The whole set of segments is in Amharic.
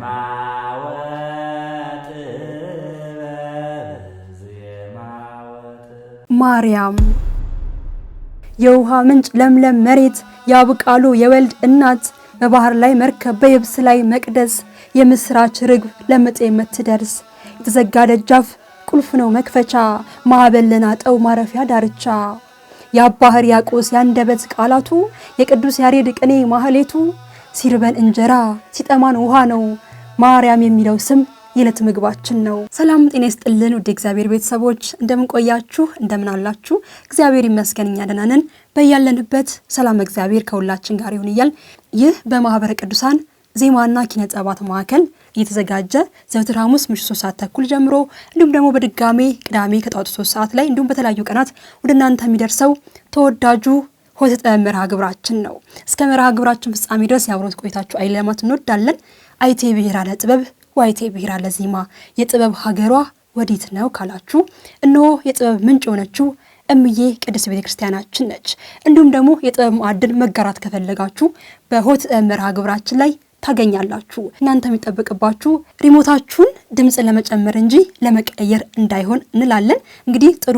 ዜማ ወጥበብ ዜማ ወጥበብ ማርያም የውሃ ምንጭ ለምለም መሬት ያብቃሉ የወልድ እናት በባህር ላይ መርከብ በየብስ ላይ መቅደስ የምስራች ርግብ ለምጥ የምትደርስ የተዘጋ ደጃፍ ቁልፍ ነው መክፈቻ ማዕበል ለናጠው ማረፊያ ዳርቻ የአባ ሕርያቆስ ያንደበት ቃላቱ የቅዱስ ያሬድ ቅኔ ማህሌቱ ሲርበን እንጀራ ሲጠማን ውሃ ነው ማርያም የሚለው ስም የዕለት ምግባችን ነው። ሰላም ጤና ይስጥልን ውድ እግዚአብሔር ቤተሰቦች እንደምን ቆያችሁ? እንደምን አላችሁ? እግዚአብሔር ይመስገን እኛ ደህና ነን። በያለንበት ሰላም እግዚአብሔር ከሁላችን ጋር ይሁን እያል ይህ በማህበረ ቅዱሳን ዜማና ኪነ ጥበባት ማዕከል እየተዘጋጀ ዘወትር ሐሙስ ምሽት 3 ሰዓት ተኩል ጀምሮ እንዲሁም ደግሞ በድጋሜ ቅዳሜ ከጠዋቱ 3 ሰዓት ላይ እንዲሁም በተለያዩ ቀናት ወደ እናንተ የሚደርሰው ተወዳጁ ሆተ ጥበብ መርሃ ግብራችን ነው። እስከ መርሃ ግብራችን ፍጻሜ ድረስ የአብሮት ቆይታችሁ አይለማት እንወዳለን። አይቴ ብሔራ ለጥበብ ዋይቴ ብሔራ ለዜማ የጥበብ ሀገሯ ወዴት ነው ካላችሁ እነሆ የጥበብ ምንጭ የሆነችው እምዬ ቅድስት ቤተ ክርስቲያናችን ነች። እንዲሁም ደግሞ የጥበብ ማዕድን መጋራት ከፈለጋችሁ በሆት መርሃ ግብራችን ላይ ታገኛላችሁ። እናንተ የሚጠበቅባችሁ ሪሞታችሁን ድምፅ ለመጨመር እንጂ ለመቀየር እንዳይሆን እንላለን። እንግዲህ ጥሩ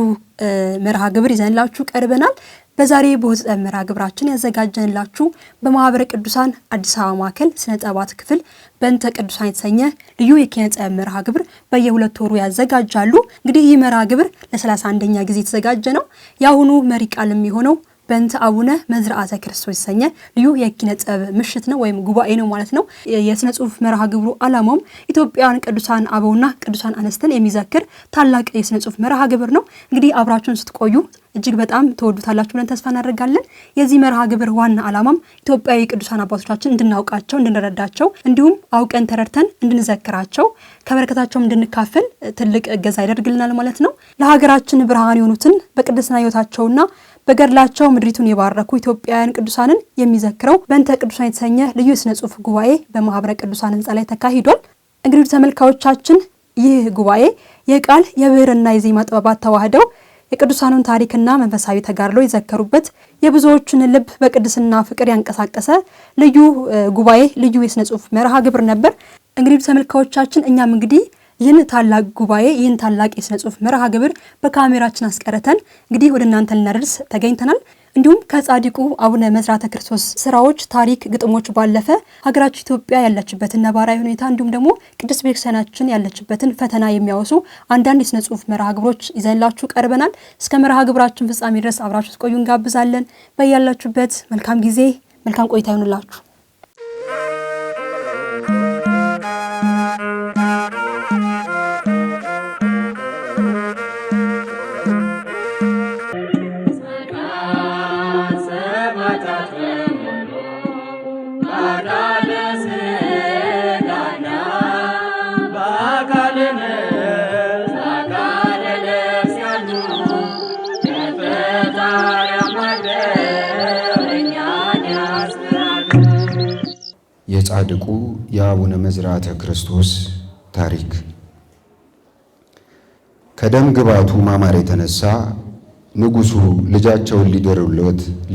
መርሃ ግብር ይዘንላችሁ ቀርበናል። በዛሬ በሆት መርሃ ግብራችን ያዘጋጀንላችሁ በማህበረ ቅዱሳን አዲስ አበባ ማዕከል ስነ ጥበባት ክፍል በእንተ ቅዱሳን የተሰኘ ልዩ የኪነ ጥበብ መርሃ ግብር በየሁለት ወሩ ያዘጋጃሉ። እንግዲህ ይህ መርሃ ግብር ለ31ኛ ጊዜ የተዘጋጀ ነው። የአሁኑ መሪ ቃል የሚሆነው በእንተ አቡነ መዝራዕተ ክርስቶስ የተሰኘ ልዩ የኪነ ጥበብ ምሽት ነው ወይም ጉባኤ ነው ማለት ነው። የስነ ጽሁፍ መርሃ ግብሩ ዓላማውም ኢትዮጵያውያን ቅዱሳን አበውና ቅዱሳን አነስትን የሚዘክር ታላቅ የስነ ጽሁፍ መርሃ ግብር ነው። እንግዲህ አብራችሁን ስትቆዩ እጅግ በጣም ተወዱታላችሁ ብለን ተስፋ እናደርጋለን። የዚህ መርሃ ግብር ዋና ዓላማም ኢትዮጵያዊ ቅዱሳን አባቶቻችን እንድናውቃቸው፣ እንድንረዳቸው እንዲሁም አውቀን ተረድተን እንድንዘክራቸው ከበረከታቸውም እንድንካፈል ትልቅ እገዛ ያደርግልናል ማለት ነው። ለሀገራችን ብርሃን የሆኑትን በቅድስና ሕይወታቸውና በገድላቸው ምድሪቱን የባረኩ ኢትዮጵያውያን ቅዱሳንን የሚዘክረው በእንተ ቅዱሳን የተሰኘ ልዩ የስነ ጽሁፍ ጉባኤ በማህበረ ቅዱሳን ህንፃ ላይ ተካሂዷል። እንግዲህ ተመልካዮቻችን ይህ ጉባኤ የቃል የብዕርና የዜማ ጥበባት ተዋህደው የቅዱሳኑን ታሪክና መንፈሳዊ ተጋድሎ የዘከሩበት የብዙዎችን ልብ በቅድስና ፍቅር ያንቀሳቀሰ ልዩ ጉባኤ ልዩ የስነ ጽሁፍ መርሃ ግብር ነበር። እንግዲህ ተመልካዮቻችን እኛም እንግዲህ ይህን ታላቅ ጉባኤ ይህን ታላቅ የስነ ጽሁፍ መርሃ ግብር በካሜራችን አስቀርተን እንግዲህ ወደ እናንተ ልናደርስ ተገኝተናል። እንዲሁም ከጻድቁ አቡነ መዝራዕተ ክርስቶስ ስራዎች፣ ታሪክ፣ ግጥሞች ባለፈ ሀገራችን ኢትዮጵያ ያለችበትን ነባራዊ ሁኔታ እንዲሁም ደግሞ ቅድስት ቤተክርስቲያናችን ያለችበትን ፈተና የሚያወሱ አንዳንድ የስነ ጽሁፍ መርሃ ግብሮች ይዘንላችሁ ቀርበናል። እስከ መርሃ ግብራችን ፍጻሜ ድረስ አብራችሁ ቆዩ እንጋብዛለን። በያላችሁበት መልካም ጊዜ መልካም ቆይታ ይሁንላችሁ። የጻድቁ የአቡነ መዝራዕተ ክርስቶስ ታሪክ። ከደም ግባቱ ማማር የተነሳ ንጉሡ ልጃቸውን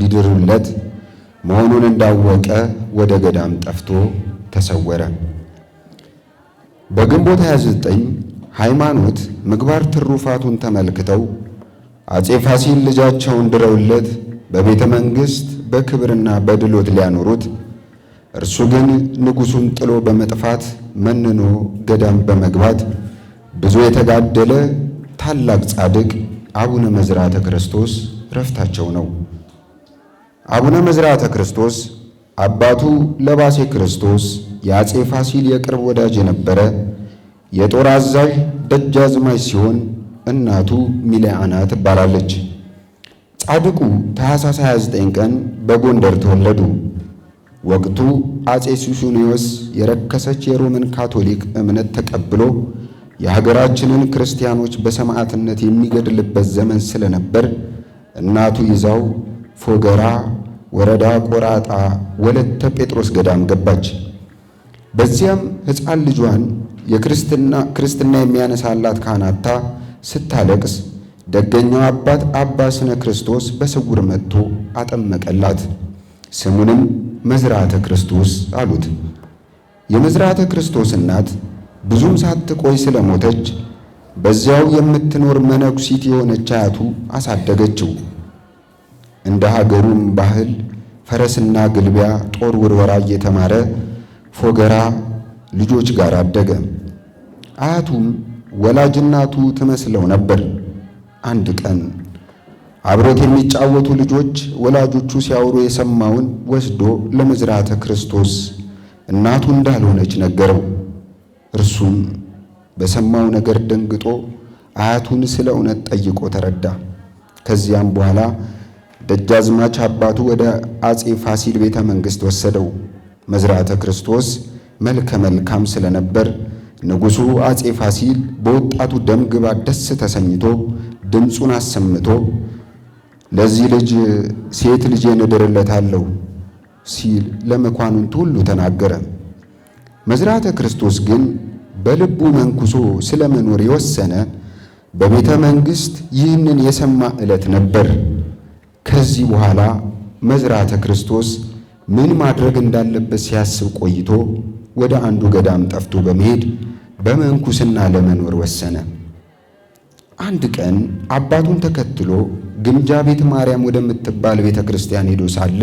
ሊድሩለት መሆኑን እንዳወቀ ወደ ገዳም ጠፍቶ ተሰወረ። በግንቦት 29 ሃይማኖት ምግባር ትሩፋቱን ተመልክተው አፄ ፋሲል ልጃቸውን ድረውለት በቤተ መንግሥት በክብርና በድሎት ሊያኖሩት እርሱ ግን ንጉሡን ጥሎ በመጥፋት መንኖ ገዳም በመግባት ብዙ የተጋደለ ታላቅ ጻድቅ አቡነ መዝራዕተ ክርስቶስ ረፍታቸው ነው። አቡነ መዝራዕተ ክርስቶስ አባቱ ለባሴ ክርስቶስ የአፄ ፋሲል የቅርብ ወዳጅ የነበረ የጦር አዛዥ ደጃዝማች ሲሆን እናቱ ሚሊያና ትባላለች። ጻድቁ ታኅሳስ 29 ቀን በጎንደር ተወለዱ። ወቅቱ አፄ ሱስንዮስ የረከሰች የሮምን ካቶሊክ እምነት ተቀብሎ የሀገራችንን ክርስቲያኖች በሰማዕትነት የሚገድልበት ዘመን ስለነበር እናቱ ይዛው ፎገራ ወረዳ ቆራጣ ወለተ ጴጥሮስ ገዳም ገባች። በዚያም ሕፃን ልጇን የክርስትና ክርስትና የሚያነሳላት ካህናታ ስታለቅስ ደገኛው አባት አባ ስነ ክርስቶስ በስውር መጥቶ አጠመቀላት። ስሙንም መዝራዕተ ክርስቶስ አሉት። የመዝራዕተ ክርስቶስ እናት ብዙም ሳትቆይ ስለሞተች በዚያው የምትኖር መነኩሲት የሆነች አያቱ አሳደገችው። እንደ ሀገሩም ባህል ፈረስና ግልቢያ፣ ጦር ውርወራ እየተማረ ፎገራ ልጆች ጋር አደገ። አያቱም ወላጅ እናቱ ትመስለው ነበር። አንድ ቀን አብሮት የሚጫወቱ ልጆች ወላጆቹ ሲያወሩ የሰማውን ወስዶ ለመዝራዕተ ክርስቶስ እናቱ እንዳልሆነች ነገረው። እርሱም በሰማው ነገር ደንግጦ አያቱን ስለ እውነት ጠይቆ ተረዳ። ከዚያም በኋላ ደጃዝማች አባቱ ወደ አፄ ፋሲል ቤተ መንግሥት ወሰደው። መዝራዕተ ክርስቶስ መልከ መልካም ስለነበር ንጉሡ አፄ ፋሲል በወጣቱ ደም ግባት ደስ ተሰኝቶ ድምፁን አሰምቶ ለዚህ ልጅ ሴት ልጄን እድርለታለሁ ሲል ለመኳንንቱ ሁሉ ተናገረ። መዝራዕተ ክርስቶስ ግን በልቡ መንኩሶ ስለመኖር የወሰነ በቤተ መንግሥት ይህንን የሰማ ዕለት ነበር። ከዚህ በኋላ መዝራዕተ ክርስቶስ ምን ማድረግ እንዳለበት ሲያስብ ቆይቶ ወደ አንዱ ገዳም ጠፍቶ በመሄድ በመንኩስና ለመኖር ወሰነ። አንድ ቀን አባቱን ተከትሎ ግምጃ ቤት ማርያም ወደምትባል ቤተ ክርስቲያን ሄዶ ሳለ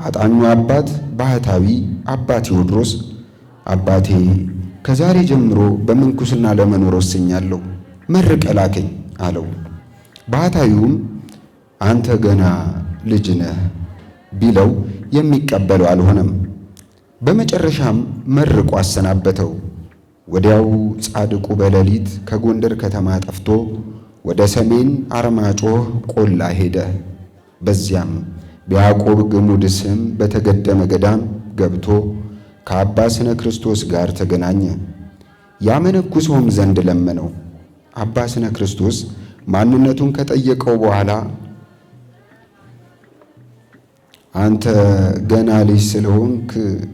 አጣኙ አባት ባህታዊ አባ ቴዎድሮስ አባቴ ከዛሬ ጀምሮ በምንኩስና ለመኖር ወስኛለሁ፣ መርቀ ላከኝ አለው። ባህታዊውም አንተ ገና ልጅ ነህ ቢለው የሚቀበለው አልሆነም። በመጨረሻም መርቆ አሰናበተው። ወዲያው ጻድቁ በሌሊት ከጎንደር ከተማ ጠፍቶ ወደ ሰሜን አርማጮህ ቆላ ሄደ። በዚያም በያዕቆብ ግሙድ ስም በተገደመ ገዳም ገብቶ ከአባ ስነ ክርስቶስ ጋር ተገናኘ። ያመነኩሰውም ዘንድ ለመነው። አባ ስነ ክርስቶስ ማንነቱን ከጠየቀው በኋላ አንተ ገና ልጅ ስለሆንክ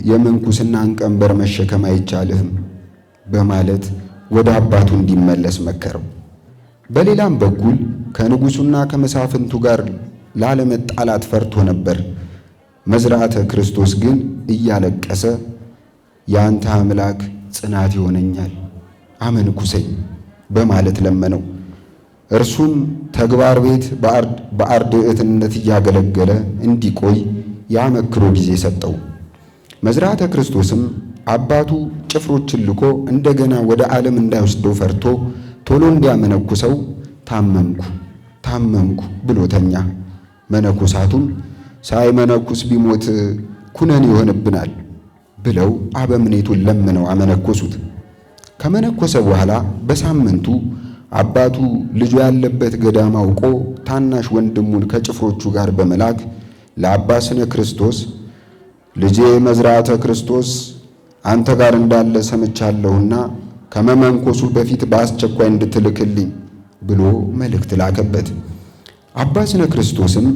የምንኩስናን ቀንበር መሸከም አይቻልህም በማለት ወደ አባቱ እንዲመለስ መከረው። በሌላም በኩል ከንጉሱና ከመሳፍንቱ ጋር ላለመጣላት ፈርቶ ነበር። መዝራዕተ ክርስቶስ ግን እያለቀሰ የአንተ አምላክ ጽናት ይሆነኛል፣ አመንኩሰኝ በማለት ለመነው። እርሱም ተግባር ቤት በአርድእትነት እያገለገለ እንዲቆይ ያመክሮ ጊዜ ሰጠው። መዝራዕተ ክርስቶስም አባቱ ጭፍሮችን ልኮ እንደገና ወደ ዓለም እንዳይወስደው ፈርቶ ቶሎ እንዲያመነኩሰው ታመምኩ ታመምኩ ብሎ ተኛ። መነኮሳቱም ሳይመነኩስ ቢሞት ኩነን ይሆንብናል ብለው አበምኔቱን ለምነው አመነኮሱት። ከመነኮሰ በኋላ በሳምንቱ አባቱ ልጁ ያለበት ገዳም አውቆ ታናሽ ወንድሙን ከጭፍሮቹ ጋር በመላክ ለአባ ስነ ክርስቶስ ልጄ መዝራዕተ ክርስቶስ አንተ ጋር እንዳለ ሰምቻለሁና ከመመንኮሱ በፊት በአስቸኳይ እንድትልክልኝ ብሎ መልእክት ላከበት። አባ ስነ ክርስቶስም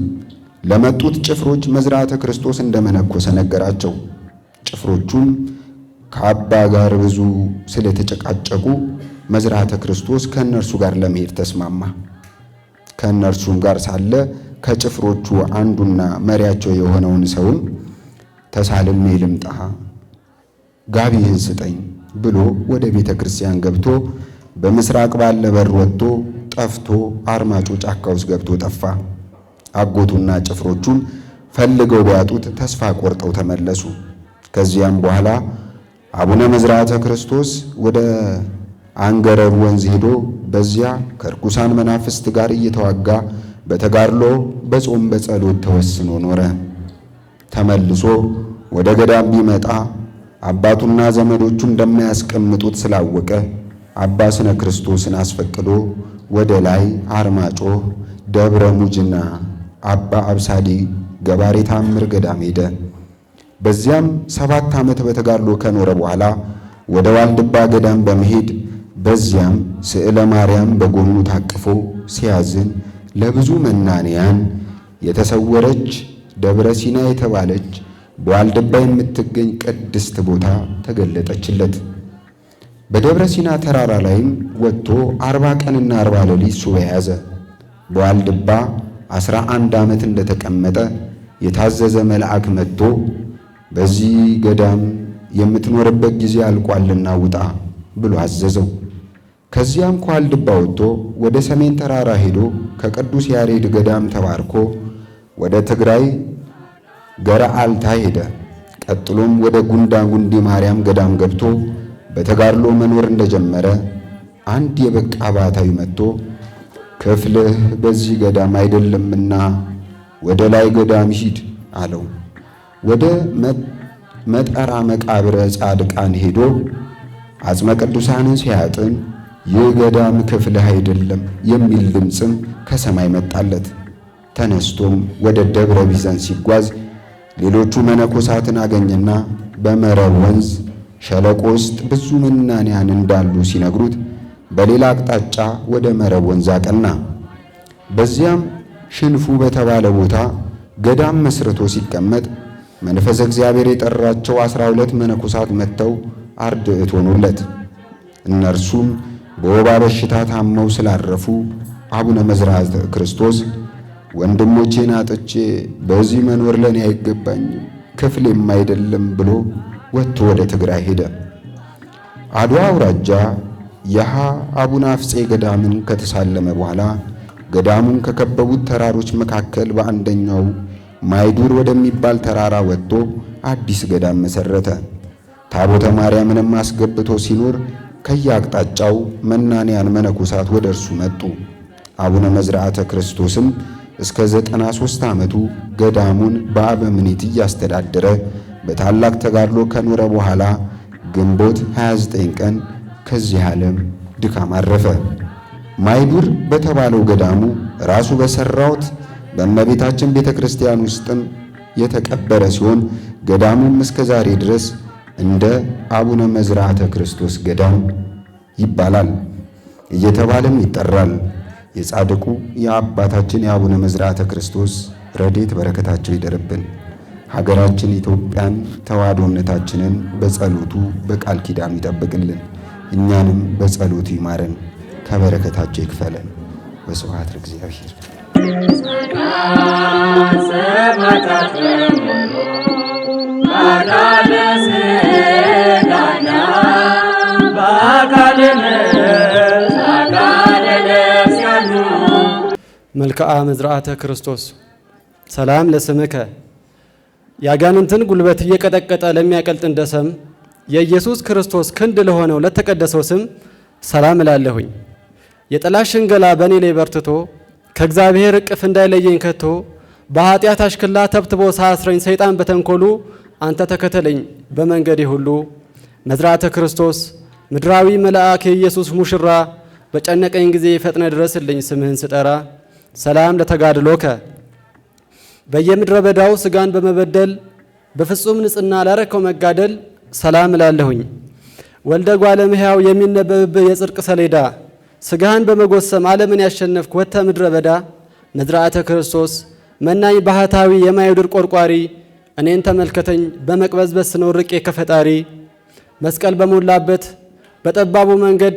ለመጡት ጭፍሮች መዝራዕተ ክርስቶስ እንደመነኮሰ ነገራቸው። ጭፍሮቹም ከአባ ጋር ብዙ ስለተጨቃጨቁ መዝራዕተ ክርስቶስ ከእነርሱ ጋር ለመሄድ ተስማማ። ከእነርሱም ጋር ሳለ ከጭፍሮቹ አንዱና መሪያቸው የሆነውን ሰውም ተሳልሜ ልምጣ፣ ጋቢህን ስጠኝ ብሎ ወደ ቤተ ክርስቲያን ገብቶ በምስራቅ ባለ በር ወጥቶ ጠፍቶ አርማጮ ጫካ ውስጥ ገብቶ ጠፋ። አጎቱና ጭፍሮቹም ፈልገው ቢያጡት ተስፋ ቆርጠው ተመለሱ። ከዚያም በኋላ አቡነ መዝራዕተ ክርስቶስ ወደ አንገረብ ወንዝ ሄዶ በዚያ ከርኩሳን መናፍስት ጋር እየተዋጋ በተጋድሎ በጾም በጸሎት ተወስኖ ኖረ። ተመልሶ ወደ ገዳም ቢመጣ አባቱና ዘመዶቹ እንደማያስቀምጡት ስላወቀ አባ ስነ ክርስቶስን አስፈቅዶ ወደ ላይ አርማጮህ ደብረ ሙጅና አባ አብሳዲ ገባሬ ታምር ገዳም ሄደ። በዚያም 7 ዓመት በተጋድሎ ከኖረ በኋላ ወደ ዋልድባ ገዳም በመሄድ በዚያም ስዕለ ማርያም በጎኑ ታቅፎ ሲያዝን ለብዙ መናንያን የተሰወረች ደብረ ሲና የተባለች በዋልድባ የምትገኝ ቅድስት ቦታ ተገለጠችለት። በደብረ ሲና ተራራ ላይም ወጥቶ 40 ቀንና 40 ሌሊት ሱባኤ ያዘ። በዋልድባ 11 ዓመት እንደተቀመጠ የታዘዘ መልአክ መጥቶ በዚህ ገዳም የምትኖርበት ጊዜ አልቋልና ውጣ ብሎ አዘዘው። ከዚያም ከዋልድባ ወጥቶ ወደ ሰሜን ተራራ ሄዶ ከቅዱስ ያሬድ ገዳም ተባርኮ ወደ ትግራይ ገረአልታ ሄደ። ቀጥሎም ወደ ጉንዳ ጉንዲ ማርያም ገዳም ገብቶ በተጋድሎ መኖር እንደጀመረ አንድ የበቃ ባህታዊ መጥቶ ክፍልህ በዚህ ገዳም አይደለምና ወደ ላይ ገዳም ሂድ አለው። ወደ መጠራ መቃብረ ጻድቃን ሄዶ አጽመ ቅዱሳንን ሲያጥን ይህ ገዳም ክፍልህ አይደለም የሚል ድምፅም ከሰማይ መጣለት። ተነስቶም ወደ ደብረ ቢዘን ሲጓዝ ሌሎቹ መነኮሳትን አገኘና በመረብ ወንዝ ሸለቆ ውስጥ ብዙ መናንያን እንዳሉ ሲነግሩት በሌላ አቅጣጫ ወደ መረብ ወንዝ አቀና። በዚያም ሽንፉ በተባለ ቦታ ገዳም መስርቶ ሲቀመጥ መንፈሰ እግዚአብሔር የጠራቸው 12 መነኮሳት መጥተው አርድእት ሆኑለት። እነርሱም በወባ በሽታ ታመው ስላረፉ አቡነ መዝራዕተ ክርስቶስ ወንድሞቼን አጥቼ በዚህ መኖር ለኔ አይገባኝም፣ ክፍሌም አይደለም ብሎ ወጥቶ ወደ ትግራይ ሄደ። አድዋ አውራጃ የሃ አቡነ አፍጼ ገዳምን ከተሳለመ በኋላ ገዳሙን ከከበቡት ተራሮች መካከል በአንደኛው ማይዱር ወደሚባል ተራራ ወጥቶ አዲስ ገዳም መሰረተ። ታቦተ ማርያምንም አስገብቶ ሲኖር ከየአቅጣጫው መናንያን መነኮሳት ወደ እርሱ መጡ። አቡነ መዝራዕተ ክርስቶስም እስከ 93 ዓመቱ ገዳሙን በአበምኔት እያስተዳደረ በታላቅ ተጋድሎ ከኖረ በኋላ ግንቦት 29 ቀን ከዚህ ዓለም ድካም አረፈ። ማይዱር በተባለው ገዳሙ ራሱ በሰራውት በእመቤታችን ቤተክርስቲያን ውስጥም የተቀበረ ሲሆን ገዳሙም እስከ ዛሬ ድረስ እንደ አቡነ መዝራዕተ ክርስቶስ ገዳም ይባላል እየተባለም ይጠራል። የጻድቁ የአባታችን የአቡነ መዝራዕተ ክርስቶስ ረድኤት በረከታቸው ይደርብን። ሀገራችን ኢትዮጵያን ተዋሕዶ እምነታችንን በጸሎቱ በቃል ኪዳኑ ይጠብቅልን። እኛንም በጸሎቱ ይማረን፣ ከበረከታቸው ይክፈለን። ወስብሐት ለእግዚአብሔር። መልክዓ መዝራዕተ ክርስቶስ። ሰላም ለስምከ። ያጋንንትን ጉልበት እየቀጠቀጠ ለሚያቀልጥ እንደ ሰም የኢየሱስ ክርስቶስ ክንድ ለሆነው ለተቀደሰው ስም ሰላም እላለሁኝ። የጠላት ሽንገላ በእኔ ላይ በርትቶ ከእግዚአብሔር እቅፍ እንዳይለየኝ ከቶ በኃጢአት አሽክላ ተብትቦ ሳያስረኝ ሰይጣን በተንኮሉ አንተ ተከተለኝ በመንገዴ ሁሉ። መዝራዕተ ክርስቶስ ምድራዊ መልአክ የኢየሱስ ሙሽራ፣ በጨነቀኝ ጊዜ ፈጥነ ድረስልኝ ስምህን ስጠራ። ሰላም ለተጋድሎከ። በየምድረ በዳው ስጋን በመበደል በፍጹም ንጽሕና ላረከው መጋደል ሰላም እላለሁኝ። ወልደ እጓለ እመሕያው የሚነበብብህ የጽድቅ ሰሌዳ፣ ስጋህን በመጎሰም ዓለምን ያሸነፍክ ወጥተ ምድረ በዳ። መዝራዕተ ክርስቶስ መናኝ ባህታዊ የማይዱር ቆርቋሪ፣ እኔን ተመልከተኝ በመቅበዝበዝ ስኖር ርቄ ከፈጣሪ። መስቀል በሞላበት በጠባቡ መንገድ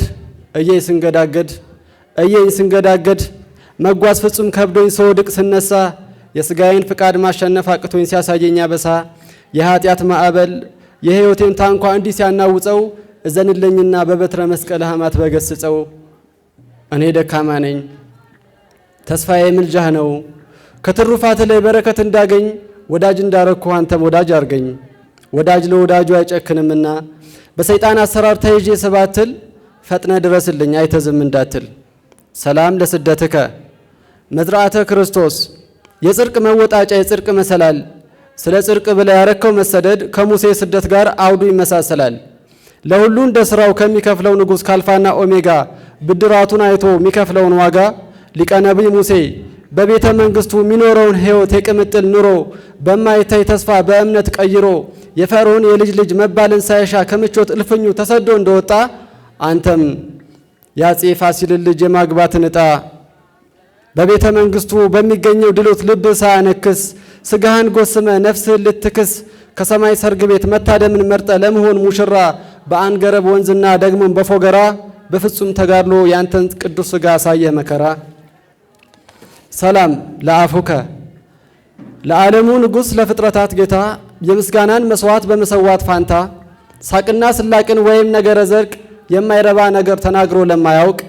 እየኝ ስንገዳገድ እየኝ ስንገዳገድ መጓዝ ፍጹም ከብዶኝ ስወድቅ ስነሳ፣ የስጋዬን ፍቃድ ማሸነፍ አቅቶኝ ሲያሳየኝ አበሳ፣ የኃጢአት ማዕበል የሕይወቴን ታንኳ እንዲህ ሲያናውጸው እዘንልኝና በበትረ መስቀል ሕማማት በገስጸው። እኔ ደካማ ነኝ፣ ተስፋዬ ምልጃህ ነው። ከትሩፋት ላይ በረከት እንዳገኝ ወዳጅ እንዳረኩ አንተም ወዳጅ አርገኝ። ወዳጅ ለወዳጁ አይጨክንምና በሰይጣን አሰራር ተይዤ ስባትል ፈጥነ ድረስልኝ አይተዝም እንዳትል። ሰላም ለስደትከ። መዝራዕተ ክርስቶስ የጽድቅ መወጣጫ የጽድቅ መሰላል፣ ስለ ጽድቅ ብለህ ያረከው መሰደድ ከሙሴ ስደት ጋር አውዱ ይመሳሰላል። ለሁሉ እንደ ስራው ከሚከፍለው ንጉሥ ከአልፋና ኦሜጋ ብድራቱን አይቶ የሚከፍለውን ዋጋ፣ ሊቀ ነቢይ ሙሴ በቤተ መንግስቱ የሚኖረውን ሕይወት የቅምጥል ኑሮ በማይታይ ተስፋ በእምነት ቀይሮ የፈርዖን የልጅ ልጅ መባልን ሳይሻ ከምቾት እልፍኙ ተሰዶ እንደወጣ፣ አንተም የአፄ ፋሲልን ልጅ የማግባትን ዕጣ በቤተ መንግስቱ በሚገኘው ድሎት ልብ ሳያነክስ ስጋህን ጎስመ ነፍስህን ልትክስ ከሰማይ ሰርግ ቤት መታደምን መርጠ ለመሆን ሙሽራ በአንገረብ ወንዝና ደግሞም በፎገራ በፍጹም ተጋድሎ ያንተን ቅዱስ ስጋ አሳየህ መከራ። ሰላም ለአፉከ። ለዓለሙ ንጉሥ ለፍጥረታት ጌታ የምስጋናን መስዋዕት በመሰዋት ፋንታ ሳቅና ስላቅን ወይም ነገረ ዘርቅ የማይረባ ነገር ተናግሮ ለማያውቅ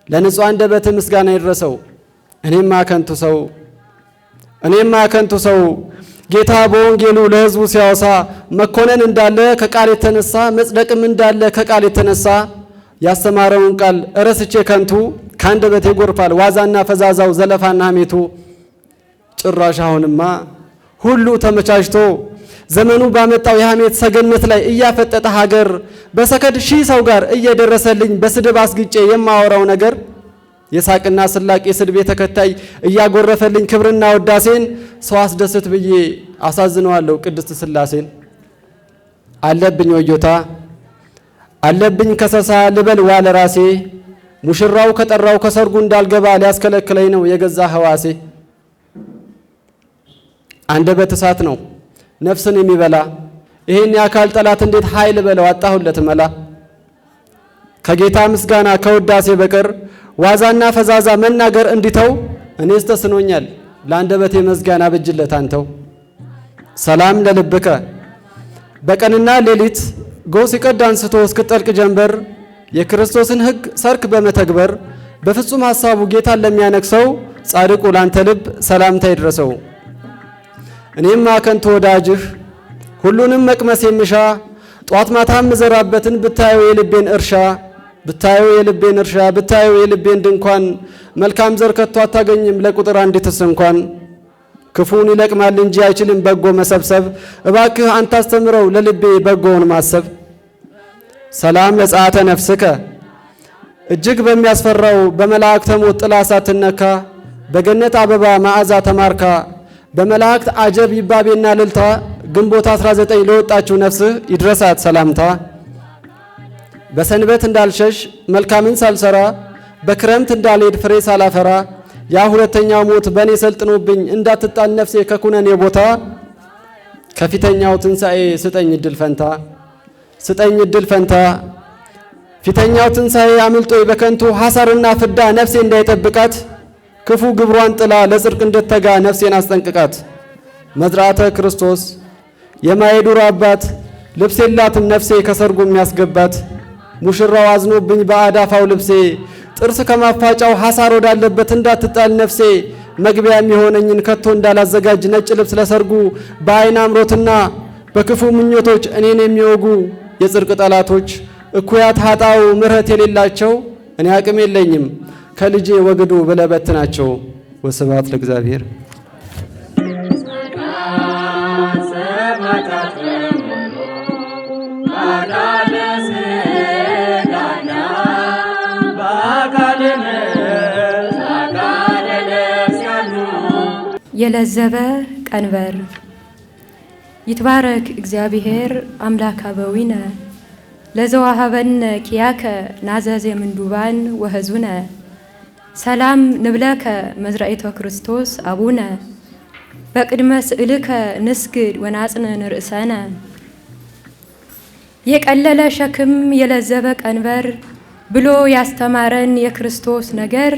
ለንጹሕ አንደበት ምስጋና ይድረሰው። እኔማ ከንቱ ሰው፣ እኔማ ከንቱ ሰው፣ ጌታ በወንጌሉ ለሕዝቡ ሲያወሳ መኮነን እንዳለ ከቃል የተነሳ፣ መጽደቅም እንዳለ ከቃል የተነሳ ያስተማረውን ቃል እረስቼ ከንቱ ከአንደበቴ ይጎርፋል ዋዛና ፈዛዛው ዘለፋና ሐሜቱ። ጭራሽ አሁንማ ሁሉ ተመቻችቶ ዘመኑ ባመጣው የሐሜት ሰገነት ላይ እያፈጠጠ ሀገር በሰከድ ሺህ ሰው ጋር እየደረሰልኝ በስድብ አስግጬ የማወራው ነገር የሳቅና ስላቅ የስድቤ ተከታይ እያጎረፈልኝ ክብርና ውዳሴን ሰው አስደስት ብዬ አሳዝነዋለሁ ቅድስት ሥላሴን። አለብኝ ወዮታ፣ አለብኝ ከሰሳ ልበል ዋለ ራሴ፣ ሙሽራው ከጠራው ከሰርጉ እንዳልገባ ሊያስከለክለኝ ነው የገዛ ህዋሴ። አንደበት እሳት ነው ነፍስን የሚበላ፣ ይሄን የአካል ጠላት እንዴት ኃይል በለው አጣሁለት መላ። ከጌታ ምስጋና ከውዳሴ በቀር ዋዛና ፈዛዛ መናገር እንዲተው እኔስ ተስኖኛል ለአንደበቴ መዝጊያን አብጅለት አንተው። ሰላም ለልብከ በቀንና ሌሊት ጎህ ሲቀድ አንስቶ እስክጠልቅ ጀንበር የክርስቶስን ሕግ ሰርክ በመተግበር በፍጹም ሐሳቡ ጌታን ለሚያነግሰው ጻድቁ ላንተ ልብ ሰላምታ ይድረሰው። እኔማ ከንቱ ወዳጅህ ሁሉንም መቅመስ የምሻ ጧት ማታ የምዘራበትን ብታየው የልቤን እርሻ፣ ብታየው የልቤን እርሻ፣ ብታየው የልቤን ድንኳን መልካም ዘር ከቶ አታገኝም ለቁጥር አንዲትስ እንኳን። ክፉን ይለቅማል እንጂ አይችልም በጎ መሰብሰብ፣ እባክህ አንተ አስተምረው ለልቤ በጎውን ማሰብ። ሰላም ለጸአተ ነፍስከ እጅግ በሚያስፈራው በመላእክተ ሞት ጥላ ሳትነካ በገነት አበባ መዓዛ ተማርካ በመላእክት አጀብ ይባቤና ልልታ ግንቦት 19 ለወጣችው ነፍስህ ይድረሳት ሰላምታ። በሰንበት እንዳልሸሽ መልካምን ሳልሰራ በክረምት እንዳልሄድ ፍሬ ሳላፈራ ያ ሁለተኛው ሞት በእኔ ሰልጥኖብኝ እንዳትጣል ነፍሴ ከኩነኔ ቦታ ከፊተኛው ትንሣኤ ስጠኝ እድል ፈንታ፣ ስጠኝ እድል ፈንታ። ፊተኛው ትንሣኤ አምልጦኝ በከንቱ ሐሳርና ፍዳ ነፍሴ እንዳይጠብቃት ክፉ ግብሯን ጥላ ለጽድቅ እንድትተጋ ነፍሴን አስጠንቅቃት። መዝራተ ክርስቶስ የማይዱር አባት ልብስ የላትም ነፍሴ ከሰርጉ የሚያስገባት፣ ሙሽራው አዝኖብኝ በአዳፋው ልብሴ ጥርስ ከማፋጫው ሐሳር ወዳለበት እንዳትጣል ነፍሴ መግቢያ የሚሆነኝን ከቶ እንዳላዘጋጅ ነጭ ልብስ ለሰርጉ በአይን አምሮትና በክፉ ምኞቶች እኔን የሚወጉ የጽድቅ ጠላቶች እኩያት ሀጣው ምሕረት የሌላቸው እኔ አቅም የለኝም ከልጄ ወግዱ ብለህ በትናቸው። ወስብሐት ለእግዚአብሔር። ሰማዕታት በሙሉ በአካለ ሥጋና በአካለ ነፍስ በአካለ ነፍስ ያሉ የለዘበ ቀንበር። ይትባረክ እግዚአብሔር አምላከ አበዊነ ለዘዋሃበነ ኪያከ ናዘዝ የምንዱባን ወህዙነ። ሰላም ንብለከ መዝራኢቶ ክርስቶስ አቡነ በቅድመ ስእልከ ንስግድ ወናጽንን ርእሰነ። የቀለለ ሸክም የለዘበ ቀንበር ብሎ ያስተማረን የክርስቶስ ነገር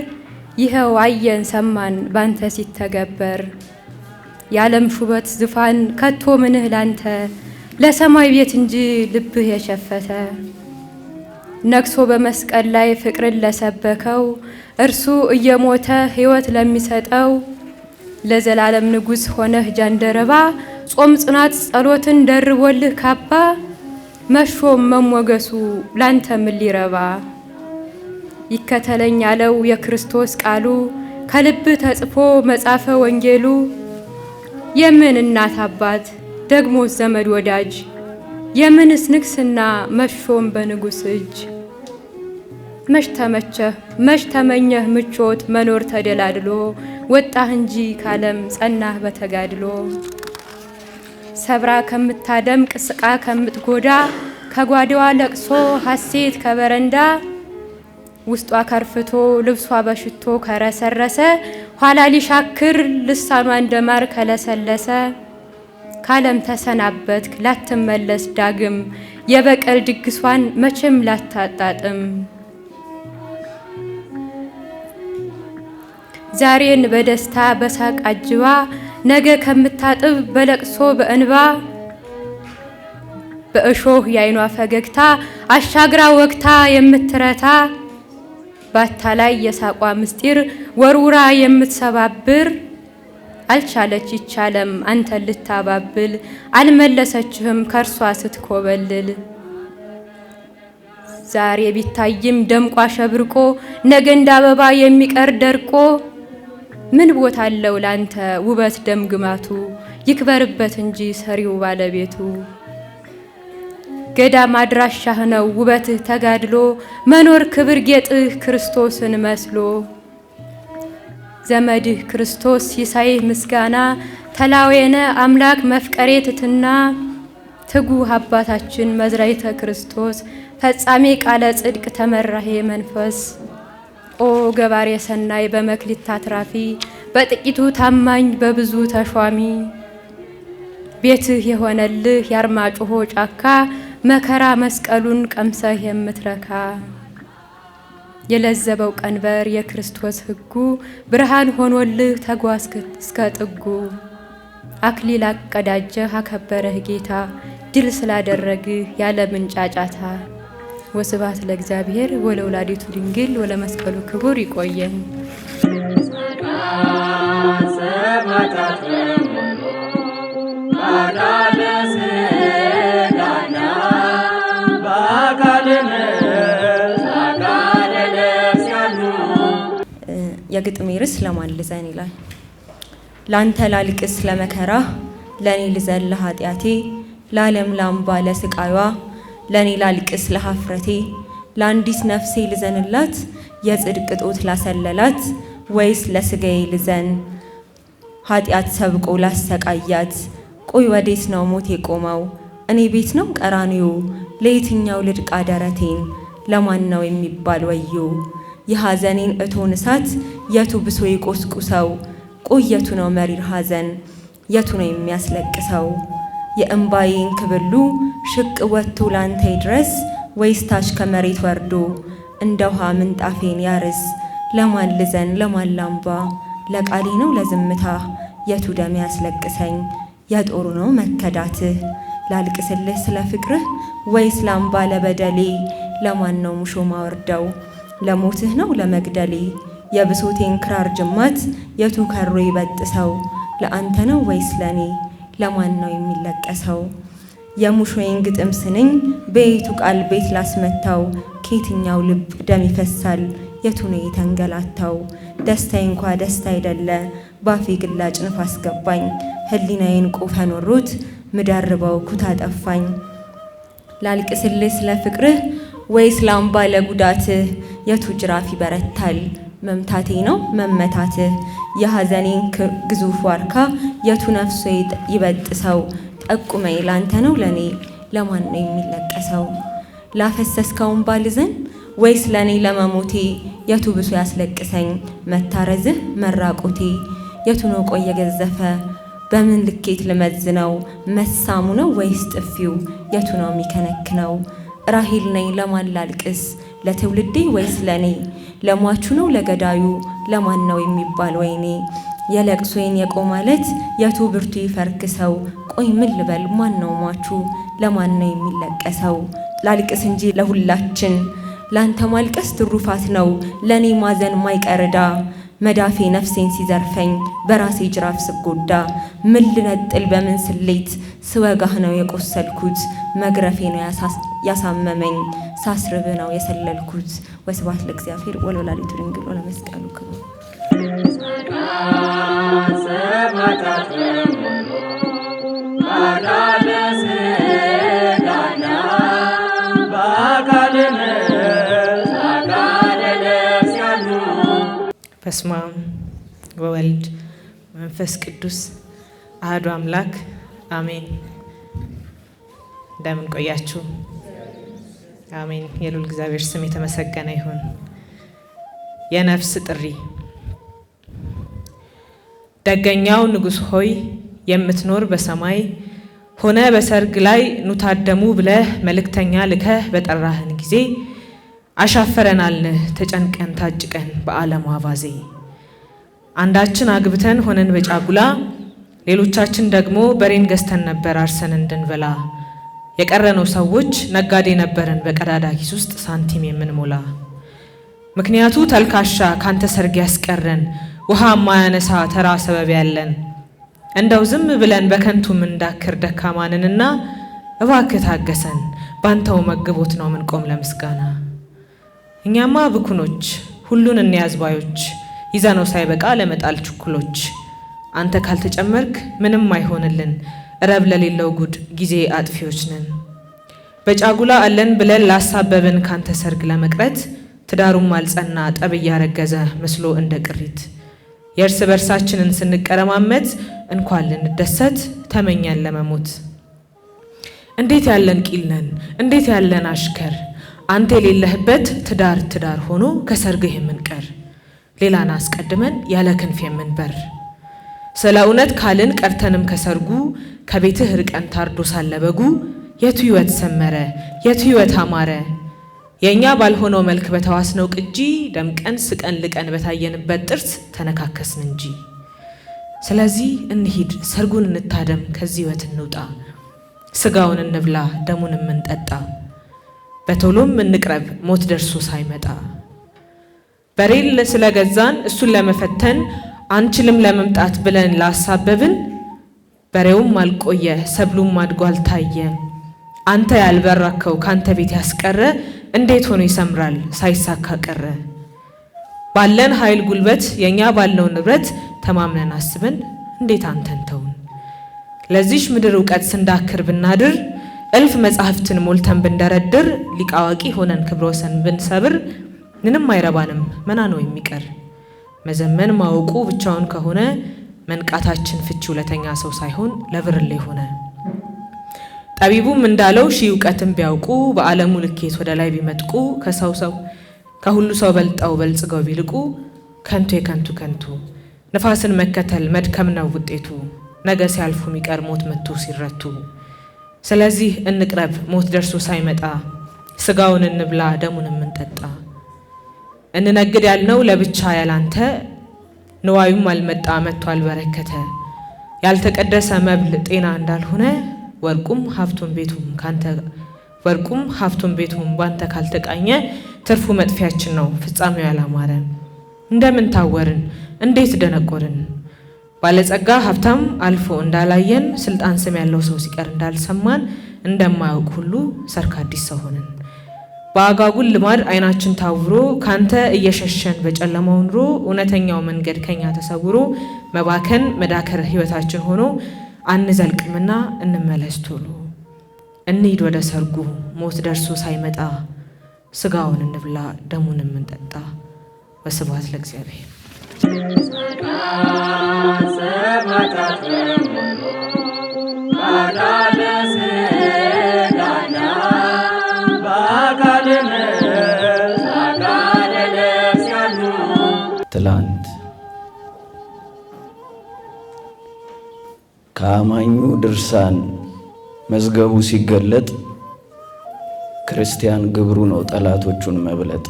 ይኸው አየን ሰማን ባንተ ሲተገበር። የዓለም ሹበት ዙፋን ከቶ ምንህ ላንተ ለሰማይ ቤት እንጂ ልብህ የሸፈተ። ነግሶ በመስቀል ላይ ፍቅርን ለሰበከው እርሱ እየሞተ ሕይወት ለሚሰጠው ለዘላለም ንጉሥ ሆነህ ጃንደረባ ጾም ጽናት ጸሎትን ደርቦልህ ካባ መሾም መሞገሱ ላንተ ምን ሊረባ? ይከተለኝ ያለው የክርስቶስ ቃሉ ከልብህ ተጽፎ መጻፈ ወንጌሉ የምን እናት አባት ደግሞስ ዘመድ ወዳጅ የምንስ ንግስና መሾም በንጉስ እጅ? መች ተመቸህ መች ተመኘህ ምቾት መኖር ተደላድሎ ወጣህ እንጂ ካለም ጸናህ በተጋድሎ። ሰብራ ከምታደምቅ ስቃ ከምትጎዳ ከጓዳዋ ለቅሶ ሐሴት ከበረንዳ ውስጧ ከርፍቶ ልብሷ በሽቶ ከረሰረሰ ኋላ ሊሻክር ልሳኗ እንደማር ከለሰለሰ ካለም ተሰናበትክ ላትመለስ ዳግም የበቀል ድግሷን መቼም ላታጣጥም። ዛሬን በደስታ በሳቅ አጅባ ነገ ከምታጥብ በለቅሶ በእንባ በእሾህ የአይኗ ፈገግታ አሻግራ ወግታ የምትረታ፣ ባታላይ የሳቋ ምስጢር ወርውራ የምትሰባብር፣ አልቻለች ይቻለም አንተን ልታባብል፣ አልመለሰችህም ከእርሷ ስትኮበልል። ዛሬ ቢታይም ደምቋ ሸብርቆ ነገ እንደ አበባ የሚቀር ደርቆ፣ ምን ቦታ አለው ላንተ ውበት ደም ግማቱ? ይክበርበት እንጂ ሰሪው ባለቤቱ። ገዳም አድራሻህ ነው ውበትህ ተጋድሎ፣ መኖር ክብር ጌጥህ ክርስቶስን መስሎ። ዘመድህ ክርስቶስ ሲሳይህ ምስጋና፣ ተላዌነ አምላክ መፍቀሬ ትትና፣ ትጉህ አባታችን መዝራይተ ክርስቶስ፣ ፈጻሜ ቃለ ጽድቅ ተመራሄ መንፈስ። ኦ ገባሬ ሰናይ በመክሊት አትራፊ፣ በጥቂቱ ታማኝ በብዙ ተሿሚ፣ ቤትህ የሆነልህ ያርማጭሆ ጫካ፣ መከራ መስቀሉን ቀምሰህ የምትረካ፣ የለዘበው ቀንበር የክርስቶስ ሕጉ ብርሃን ሆኖልህ ተጓዝክ እስከ ጥጉ። አክሊል አቀዳጀህ አከበረህ ጌታ፣ ድል ስላደረግህ ያለምን ጫጫታ። ወስብሐት ለእግዚአብሔር ወለወላዲቱ ድንግል ወለመስቀሉ ክቡር። ይቆየን። ሰማዕታት በሙሉ በአካለ ሥጋና በአካለ ነፍስ አካለ ነፍስ ያሉ። የግጥሜ ርዕስ ለማን ልዘን ይላል። ላንተ ላልቅስ ለመከራ፣ ለኔ ልዘን ለኃጢአቴ፣ ለዓለም ላምባ ለስቃዩዋ፣ ለኔ ላልቅስ ለሀፍረቴ፣ ለአንዲት ነፍሴ ልዘንላት የጽድቅ ጦት ላሰለላት፣ ወይስ ለስጋዬ ልዘን ኃጢአት ሰብቆ ላሰቃያት? ቆይ ወዴት ነው ሞት የቆመው? እኔ ቤት ነው ቀራንዮ? ለየትኛው ልድቃ ደረቴን? ለማን ነው የሚባል ወዮ? የሐዘኔን እቶን እሳት የቱ ብሶ ይቆስቁሰው? ቆይ የቱ ነው መሪር ሐዘን፣ የቱ ነው የሚያስለቅሰው? የእምባዬን ክብሉ ሽቅ ወጥቶ ላንተ ይድረስ፣ ወይስ ታች ከመሬት ወርዶ እንደ ውሃ ምንጣፌን ያርስ? ለማን ልዘን፣ ለማን ላምባ? ለቃሌ ነው ለዝምታ? የቱ ደም ያስለቅሰኝ? የጦሩ ነው መከዳትህ? ላልቅስልህ ስለ ፍቅርህ ወይስ ላምባ ለበደሌ? ለማን ነው ሙሾ ማወርደው? ለሞትህ ነው ለመግደሌ? የብሶቴን ክራር ጅማት የቱ ከሮ ይበጥሰው? ለአንተ ነው ወይስ ለኔ? ለማን ነው የሚለቀሰው? የሙሾዬን ግጥም ስንኝ በየቱ ቃል ቤት ላስመታው? ከየትኛው ልብ ደም ይፈሳል? የቱ ነው የተንገላታው? ደስታዬ እንኳ ደስታ አይደለ፣ ባፌ ግላጭ ንፋስ ገባኝ። ህሊናዬን ቆፈን ወሮት ምደርበው ኩታ ጠፋኝ። ላልቅስልህ ስለ ፍቅርህ ወይስ ላምባ ለጉዳትህ? የቱ ጅራፍ ይበረታል? መምታቴ ነው መመታትህ? የሐዘኔን ግዙፍ ዋርካ የቱ ነፍሶ ይበጥሰው? ጠቁመኝ፣ ላንተ ነው ለኔ? ለማን ነው የሚለቀሰው? ላፈሰስከው እምባ ልዘን ወይስ ለኔ ለመሞቴ? የቱ ብሶ ያስለቅሰኝ? መታረዝህ መራቆቴ? የቱ ነው ቆይ የገዘፈ? በምን ልኬት ልመዝነው? መሳሙ ነው ወይስ ጥፊው? የቱ ነው የሚከነክነው? ራሂል ነኝ፣ ለማን ላልቅስ? ለትውልዴ ወይስ ለኔ? ለሟቹ ነው ለገዳዩ? ለማን ነው የሚባል ወይኔ? የለቅሶዬን የቆማለት የቱ ብርቱ ይፈርክሰው? ቆይ ምን ልበል? ማን ነው ሟቹ? ለማን ነው የሚለቀሰው? ላልቅስ እንጂ ለሁላችን። ላንተ ማልቀስ ትሩፋት ነው፣ ለኔ ማዘን ማይቀርዳ። መዳፌ ነፍሴን ሲዘርፈኝ በራሴ ጅራፍ ስጎዳ፣ ምን ልነጥል በምን ስሌት? ስወጋህ ነው የቆሰልኩት፣ መግረፌ ነው ያሳመመኝ፣ ሳስርብ ነው የሰለልኩት። ወስብሐት ለእግዚአብሔር ወለወላዲቱ ድንግል ወለመስቀሉ ክቡር። ሰማዕታት በሙሉ በአካለ ሥጋና በአካለ ነፍስ አካለ ነፍስ ያሉ። በስመ አብ ወወልድ መንፈስ ቅዱስ አሐዱ አምላክ አሜን። እንደምን ቆያችሁ? አሜን። የልዑል እግዚአብሔር ስም የተመሰገነ ይሁን። የነፍስ ጥሪ። ደገኛው ንጉሥ ሆይ፣ የምትኖር በሰማይ ሆነ በሰርግ ላይ ኑ ታደሙ ብለህ መልእክተኛ ልከህ በጠራህን ጊዜ አሻፈረናልንህ ተጨንቀን ታጭቀን በዓለሙ አባዜ። አንዳችን አግብተን ሆነን በጫጉላ፣ ሌሎቻችን ደግሞ በሬን ገዝተን ነበር አርሰን እንድንበላ። የቀረነው ሰዎች ነጋዴ ነበርን በቀዳዳ ኪስ ውስጥ ሳንቲም የምንሞላ። ምክንያቱ ተልካሻ ካንተ ሰርግ ያስቀረን ውሃ ማያነሳ ተራ ሰበብ ያለን እንደው ዝም ብለን በከንቱ ምንዳክር ደካማንንና እባክህ ታገሰን ባንተው መግቦት ነው ምንቆም ለምስጋና። እኛማ ብኩኖች ሁሉን እንያዝ ባዮች ይዘነው ሳይበቃ ለመጣል ችኩሎች አንተ ካልተጨመርክ ምንም አይሆንልን ረብ ለሌለው ጉድ ጊዜ አጥፊዎች ነን። በጫጉላ አለን ብለን ላሳበብን ካንተ ሰርግ ለመቅረት ትዳሩም አልጸና ጠብ እያረገዘ መስሎ እንደ ቅሪት የእርስ በርሳችንን ስንቀረማመት እንኳን ልንደሰት ተመኛን ለመሞት። እንዴት ያለን ቂል ነን እንዴት ያለን አሽከር አንተ የሌለህበት ትዳር ትዳር ሆኖ ከሰርግህ የምንቀር ሌላን አስቀድመን ያለ ክንፍ የምንበር ስለ እውነት ካልን ቀርተንም ከሰርጉ ከቤትህ ርቀን ታርዶ ሳለ በጉ የቱ ሕይወት ሰመረ የቱ ሕይወት አማረ የእኛ ባልሆነው መልክ በተዋስነው ቅጂ ደምቀን ስቀን ልቀን በታየንበት ጥርስ ተነካከስን እንጂ። ስለዚህ እንሂድ ሰርጉን እንታደም ከዚህ ሕይወት እንውጣ ስጋውን እንብላ ደሙንም እንጠጣ በቶሎም እንቅረብ ሞት ደርሶ ሳይመጣ። በሬል ስለገዛን እሱን ለመፈተን አንችልም ለመምጣት ብለን ላሳበብን በሬውም አልቆየ ሰብሉም አድጎ አልታየ አንተ ያልበረከው ካንተ ቤት ያስቀረ እንዴት ሆኖ ይሰምራል ሳይሳካ ቀረ። ባለን ኃይል ጉልበት የኛ ባልነው ንብረት ተማምነን አስበን እንዴት አንተን ተውን። ለዚሽ ምድር እውቀት ስንዳክር ብናድር እልፍ መጻሕፍትን ሞልተን ብንደረድር ሊቀ አዋቂ ሆነን ክብረ ወሰን ብንሰብር ምንም አይረባንም መና ነው የሚቀር። መዘመን ማወቁ ብቻውን ከሆነ መንቃታችን ፍቺው ለተኛ ሰው ሳይሆን ለብርሌ ሆነ። ጠቢቡም እንዳለው ሺህ እውቀትን ቢያውቁ በዓለሙ ልኬት ወደ ላይ ቢመጥቁ ከሰው ሰው ከሁሉ ሰው በልጠው በልጽገው ቢልቁ ከንቱ የከንቱ ከንቱ ንፋስን መከተል መድከም ነው ውጤቱ ነገ ሲያልፉ የሚቀር ሞት መጥቶ ሲረቱ። ስለዚህ እንቅረብ ሞት ደርሶ ሳይመጣ ስጋውን እንብላ ደሙንም እንጠጣ። እንነግድ ያልነው ለብቻ ያላንተ ንዋዩም አልመጣ መጥቶ አልበረከተ ያልተቀደሰ መብል ጤና እንዳልሆነ ወርቁም ሀብቱም ቤቱም ካንተ ወርቁም ሀብቱም ቤቱም ባንተ ካልተቃኘ ትርፉ መጥፊያችን ነው ፍጻሜው ያላማረ። እንደምን ታወርን እንዴት ደነቆርን ባለጸጋ ሀብታም አልፎ እንዳላየን ስልጣን ስም ያለው ሰው ሲቀር እንዳልሰማን እንደማያውቅ ሁሉ ሰርክ አዲስ ሰው ሆንን። በአጓጉል ልማድ አይናችን ታውሮ ካንተ እየሸሸን በጨለማው ኑሮ እውነተኛው መንገድ ከኛ ተሰውሮ መባከን መዳከር ህይወታችን ሆኖ አንዘልቅምና እንመለስ ቶሎ። እንሂድ ወደ ሰርጉ ሞት ደርሶ ሳይመጣ ስጋውን እንብላ ደሙንም እንጠጣ። ወስብሐት ለእግዚአብሔር። ሰማዕታት በሙሉ በአካለ ሥጋና በአካለ ነፍስ በአካለ ነፍስ ያሉ ትላንት ከአማኙ ድርሳን መዝገቡ ሲገለጥ ክርስቲያን ግብሩ ነው ጠላቶቹን መብለጥ።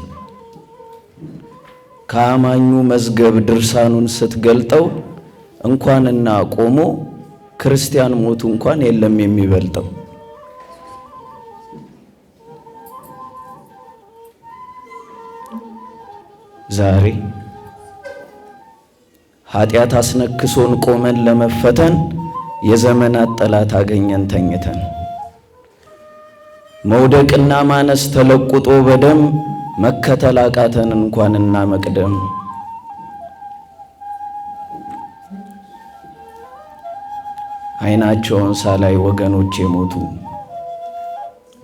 ከአማኙ መዝገብ ድርሳኑን ስትገልጠው እንኳንና ቆሞ ክርስቲያን ሞቱ እንኳን የለም የሚበልጠው። ዛሬ ኃጢአት አስነክሶን ቆመን ለመፈተን የዘመናት ጠላት አገኘን ተኝተን። መውደቅና ማነስ ተለቁጦ በደም መከተል አቃተን እንኳንና መቅደም። ዓይናቸውን ሳላይ ወገኖች የሞቱ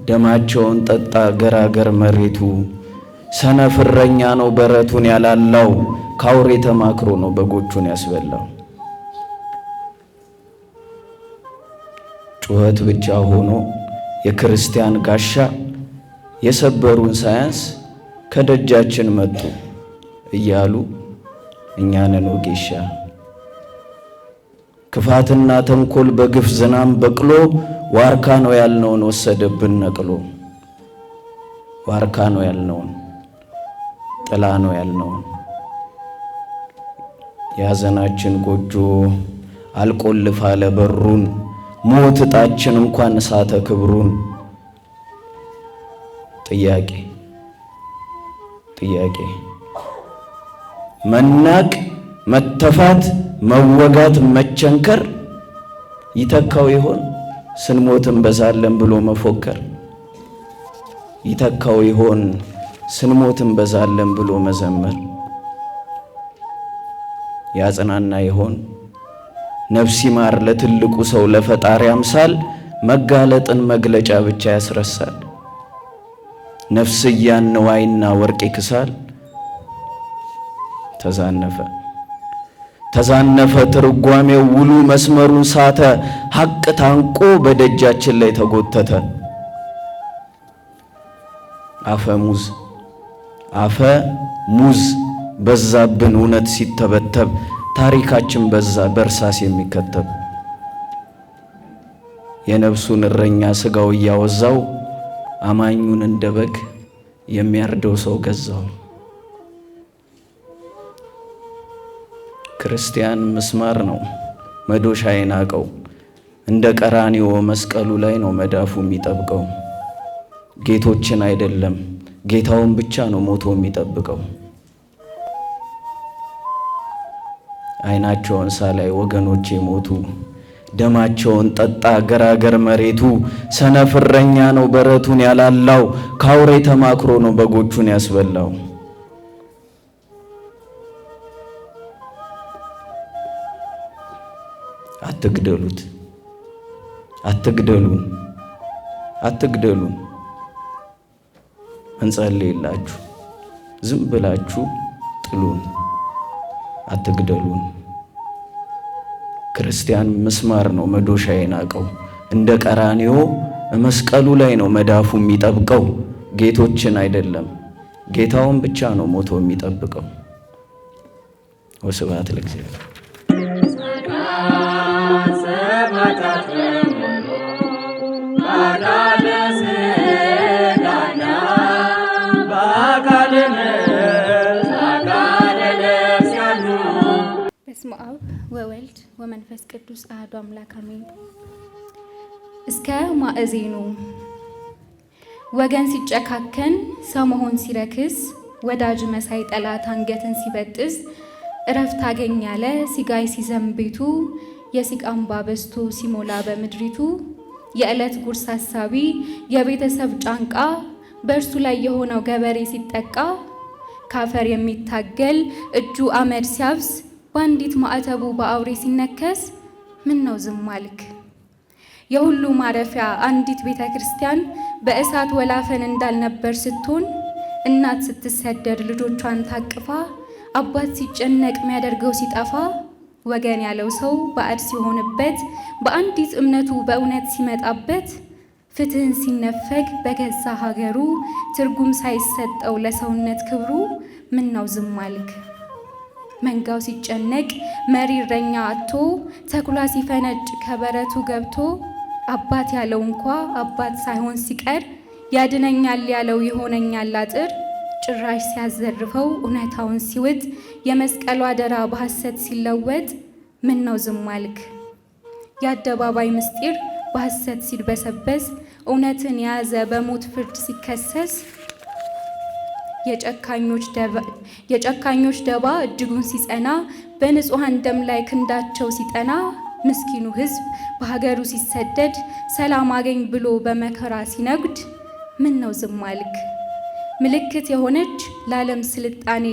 ደማቸውን ጠጣ ገራገር መሬቱ። ሰነፍ እረኛ ነው በረቱን ያላላው ካውሬ ተማክሮ ነው በጎቹን ያስበላው። ጩኸት ብቻ ሆኖ የክርስቲያን ጋሻ የሰበሩን ሳያንስ ከደጃችን መጡ እያሉ እኛንን ወጌሻ። ክፋትና ተንኮል በግፍ ዝናም በቅሎ ዋርካ ነው ያልነውን ወሰደብን ነቅሎ። ዋርካ ነው ያልነውን ጥላ ነው ያልነውን የሐዘናችን ጎጆ አልቆልፍ አለ በሩን ሞት ዕጣችን እንኳን ሳተ ክብሩን። ጥያቄ ጥያቄ መናቅ፣ መተፋት፣ መወጋት፣ መቸንከር ይተካው ይሆን ስንሞት እንበዛለን ብሎ መፎከር? ይተካው ይሆን ስንሞት እንበዛለን ብሎ መዘመር? ያጽናና ይሆን ነፍስ ይማር ለትልቁ ሰው ለፈጣሪ አምሳል መጋለጥን መግለጫ ብቻ ያስረሳል። ነፍስያን ንዋይና ወርቅ ይክሳል። ተዛነፈ ተዛነፈ ትርጓሜው ውሉ መስመሩን ሳተ። ሐቅ ታንቆ በደጃችን ላይ ተጎተተ። አፈሙዝ አፈ ሙዝ በዛብን እውነት ሲተበተብ ታሪካችን በዛ በእርሳስ የሚከተብ። የነፍሱን እረኛ ስጋው እያወዛው አማኙን እንደ በግ የሚያርደው ሰው ገዛው። ክርስቲያን ምስማር ነው መዶሻ የናቀው፣ እንደ ቀራንዮ መስቀሉ ላይ ነው መዳፉ የሚጠብቀው። ጌቶችን አይደለም ጌታውን ብቻ ነው ሞቶ የሚጠብቀው። ዓይናቸውን ሳላይ ወገኖቼ ሞቱ፣ ደማቸውን ጠጣ ገራገር መሬቱ። ሰነፍ እረኛ ነው በረቱን ያላላው፣ ካውሬ ተማክሮ ነው በጎቹን ያስበላው። አትግደሉት፣ አትግደሉን፣ አትግደሉን። እንጸልይላችሁ፣ ዝም ብላችሁ ጥሉን፣ አትግደሉን። ክርስቲያን ምስማር ነው መዶሻ የናቀው፣ እንደ ቀራንዮ መስቀሉ ላይ ነው መዳፉ የሚጠብቀው። ጌቶችን አይደለም ጌታውን ብቻ ነው ሞቶ የሚጠብቀው። ወስብሐት ለእግዚአብሔር። ሰማዕታት በሙሉ በአካለ ሥጋና በአካለ ነፍስ በአካለ ነፍስ ያሉ። በስመ አብ ወወልድ ወመንፈስ ቅዱስ አሐዱ አምላክ አሜን። እስከ ማእዜኑ ወገን ሲጨካከን፣ ሰው መሆን ሲረክስ፣ ወዳጅ መሳይ ጠላት አንገትን ሲበጥስ፣ እረፍት አገኝ ያለ ሲጋይ ሲዘም ቤቱ፣ የሲቃ እምባ በዝቶ ሲሞላ በምድሪቱ፣ የዕለት ጉርስ ሀሳቢ የቤተሰብ ጫንቃ በእርሱ ላይ የሆነው ገበሬ ሲጠቃ፣ ካፈር የሚታገል እጁ አመድ ሲያብስ፣ በአንዲት ማዕተቡ በአውሬ ሲነከስ፣ ምን ነው ዝም አልክ? የሁሉ ማረፊያ አንዲት ቤተ ክርስቲያን በእሳት ወላፈን እንዳልነበር ስትሆን፣ እናት ስትሰደድ ልጆቿን ታቅፋ፣ አባት ሲጨነቅ የሚያደርገው ሲጠፋ፣ ወገን ያለው ሰው ባዕድ ሲሆንበት፣ በአንዲት እምነቱ በእውነት ሲመጣበት፣ ፍትህን ሲነፈግ በገዛ ሀገሩ፣ ትርጉም ሳይሰጠው ለሰውነት ክብሩ፣ ምን ነው ዝም አልክ? መንጋው ሲጨነቅ መሪ እረኛ አጥቶ፣ ተኩላ ሲፈነጭ ከበረቱ ገብቶ፣ አባት ያለው እንኳ አባት ሳይሆን ሲቀር፣ ያድነኛል ያለው ይሆነኛል አጥር ጭራሽ ሲያዘርፈው እውነታውን ሲውጥ፣ የመስቀሉ አደራ በሐሰት ሲለወጥ፣ ምን ነው ዝም አልክ? የአደባባይ ምስጢር በሐሰት ሲድበሰበስ፣ እውነትን የያዘ በሞት ፍርድ ሲከሰስ፣ የጨካኞች ደባ እጅጉን ሲጸና፣ በንጹሐን ደም ላይ ክንዳቸው ሲጠና፣ ምስኪኑ ሕዝብ በሀገሩ ሲሰደድ፣ ሰላም አገኝ ብሎ በመከራ ሲነጉድ፣ ምን ነው ዝም አልክ? ምልክት የሆነች ለዓለም ስልጣኔ